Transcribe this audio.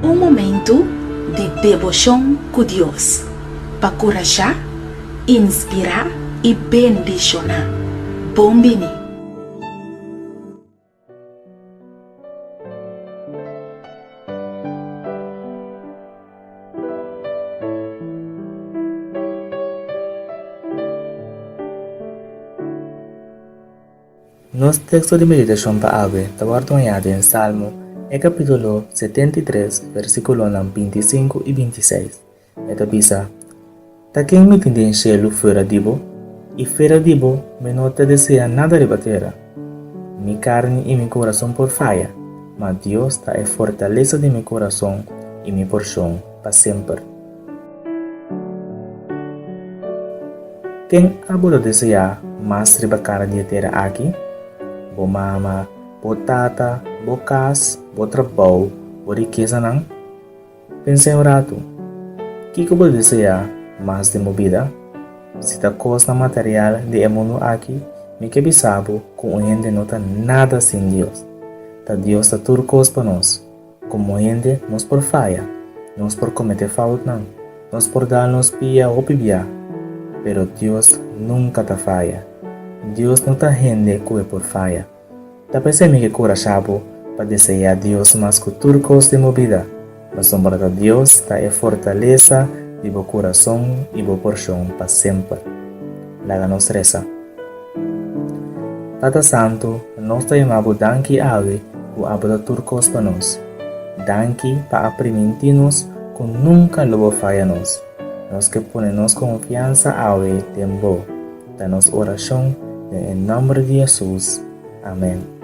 Un momentu di deboshon ku Dios pa kurashá, inspirá i bendishoná. Bon bini! Nos teksto di meditashon pa awe ta wòrdu hañá den Salmo e kapítulo 73, versíkulonan 25 i 26. E ta bisa, Ta ken mi tin den shelu fuera di bo? I fuera di bo mi no ta deseá nada riba tera. Mi karni i mi kurason por faya, ma Dios ta e fortalesa di mi kurason i mi porshon pa semper. Ken abo ta deseá mas riba kara di e tera aki? Bo mama, bo tata, bo kas, bo trabou, bo rikesanan? Pensa un ratu, Kiko bo deseá mas den bo bida? Si ta kosnan material di e mundu aki, mi ke bisa bo ku un hende no ta nada sin Dios. Ta Dios ta tur kos pa nos. Komo hende nos por faya, nos por kometé foutnan, nos por dal nos pia hopi bia, pero Dios nunka ta faya. Dios no ta hende ku e por faya. Ta p'esei mi ke kurashá bo pa deseá Dios mas ku tur kos den bo bida, pasobra ta Dios ta e fortalesa di bo kurason i bo porshon pa semper. Laga nos resa. Tata Santu, nos ta yama bo danki awe ku abo ta tur kos pa nos. Danki pa a primintí nos ku nunka lo bo faya nos. Nos ke pone nos konfiansa awe den bo. Ta nos orashon den e nòmber di Hesus. Amèn.